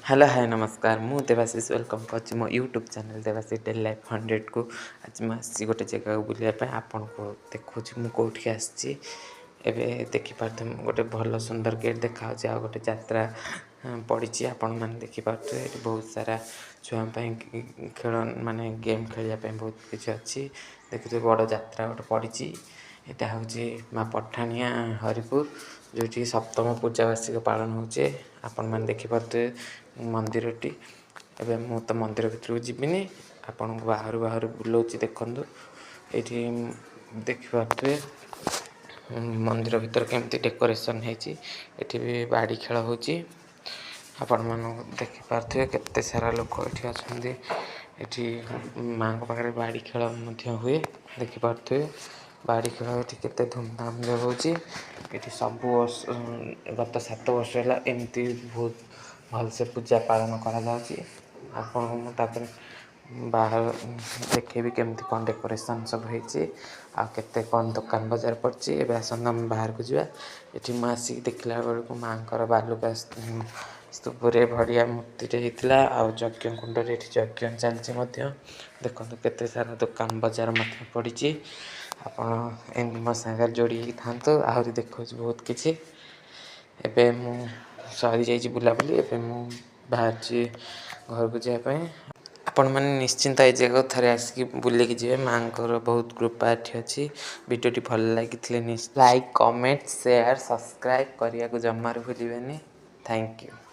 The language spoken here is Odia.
ହ୍ୟାଲୋ, ହାଏ, ନମସ୍କାର। ମୁଁ ଦେବାଶିଷ, welcome କରୁଛି ମୋ YouTube channel Debashish daily life 100କୁ। ଆଜି ମୁଁ ଆସିଛି ଗୋଟେ ଜାଗାକୁ ବୁଲିବା ପାଇଁ। ଆପଣଙ୍କୁ ଦେଖାଉଛି ମୁଁ କେଉଁଠିକି ଆସିଛି। ଏବେ ଦେଖିପାରୁଥିବେ, ଗୋଟେ ଭଲ ସୁନ୍ଦର ଗେଟ୍ ଦେଖାହେଉଛି ଆଉ ଗୋଟେ ଯାତ୍ରା ପଡ଼ିଛି। ଆପଣମାନେ ଦେଖିପାରୁଥିବେ, ଏଠି ବହୁତ ସାରା ଛୁଆଙ୍କ ପାଇଁ ଖେଳ, ମାନେ ଗେମ୍ ଖେଳିବା ପାଇଁ ବହୁତ କିଛି ଅଛି। ଦେଖୁଥିବେ, ବଡ଼ ଯାତ୍ରା ଗୋଟେ ପଡ଼ିଛି। ଏଇଟା ହେଉଛି ମା ପଠାଣିଆ ହରିପୁର, ଯେଉଁଠି ସପ୍ତମ ପୂଜା ବାର୍ଷିକ ପାଳନ ହେଉଛି। ଆପଣମାନେ ଦେଖିପାରୁଥିବେ ମନ୍ଦିରଟି। ଏବେ ମୁଁ ତ ମନ୍ଦିର ଭିତରକୁ ଯିବିନି, ଆପଣଙ୍କୁ ବାହାରୁ ବାହାରୁ ବୁଲଉଛି, ଦେଖନ୍ତୁ। ଏଇଠି ଦେଖିପାରୁଥିବେ ମନ୍ଦିର ଭିତରେ କେମିତି ଡେକୋରେସନ୍ ହେଇଛି। ଏଠି ବି ବାଡ଼ି ଖେଳ ହେଉଛି। ଆପଣମାନଙ୍କୁ ଦେଖିପାରୁଥିବେ, କେତେ ସାରା ଲୋକ ଏଠି ଅଛନ୍ତି। ଏଠି ମାଆଙ୍କ ପାଖରେ ବାଡ଼ି ଖେଳ ମଧ୍ୟ ହୁଏ। ଦେଖିପାରୁଥିବେ, ବାଡ଼ି ଖେଳ ଏଠି କେତେ ଧୁମଧାମରେ ହେଉଛି। ଏଠି ସବୁ ବର୍ଷ, ଗତ 7 ବର୍ଷ ହେଲା ଏମିତି ବହୁତ ଭଲସେ ପୂଜା ପାଳନ କରାଯାଉଛି। ଆପଣଙ୍କୁ ମୁଁ ତାପରେ ବାହାର ଦେଖେଇବି କେମିତି କ'ଣ ଡେକୋରେସନ୍ ସବୁ ହେଇଛି ଆଉ କେତେ କ'ଣ ଦୋକାନ ବଜାର ପଡ଼ିଛି। ଏବେ ଆସନ୍ତୁ, ଆମେ ବାହାରକୁ ଯିବା। ଏଠି ମୁଁ ଆସିକି ଦେଖିଲା ବେଳକୁ ମାଆଙ୍କର ବାଲୁକା ସ୍ତୂପରେ ବଢ଼ିଆ ମୂର୍ତ୍ତିଟେ ହେଇଥିଲା ଆଉ ଯଜ୍ଞ କୁଣ୍ଡରେ ଏଠି ଯଜ୍ଞ ଚାଲିଛି ମଧ୍ୟ। ଦେଖନ୍ତୁ, କେତେ ସାରା ଦୋକାନ ବଜାର ମଧ୍ୟ ପଡ଼ିଛି। ଆପଣ ଏମିତି ମୋ ସାଙ୍ଗରେ ଯୋଡ଼ି ହେଇକି ଥାନ୍ତୁ, ଆହୁରି ଦେଖାଉଛି ବହୁତ କିଛି। ଏବେ ମୁଁ ସରିଯାଇଛି ବୁଲାବୁଲି, ଏବେ ମୁଁ ବାହାରିଛି ଘରକୁ ଯିବା ପାଇଁ। ଆପଣମାନେ ନିଶ୍ଚିନ୍ତ ଏ ଜାଗାକୁ ଥରେ ଆସିକି ବୁଲିକି ଯିବେ। ମାଆଙ୍କର ବହୁତ କୃପା ଏଠି ଅଛି। ଭିଡ଼ିଓଟି ଭଲ ଲାଗିଥିଲେ ଲାଇକ୍, କମେଣ୍ଟ, ସେୟାର, ସବସ୍କ୍ରାଇବ୍ କରିବାକୁ ଜମାରୁ ଭୁଲିବେନି। Thank you.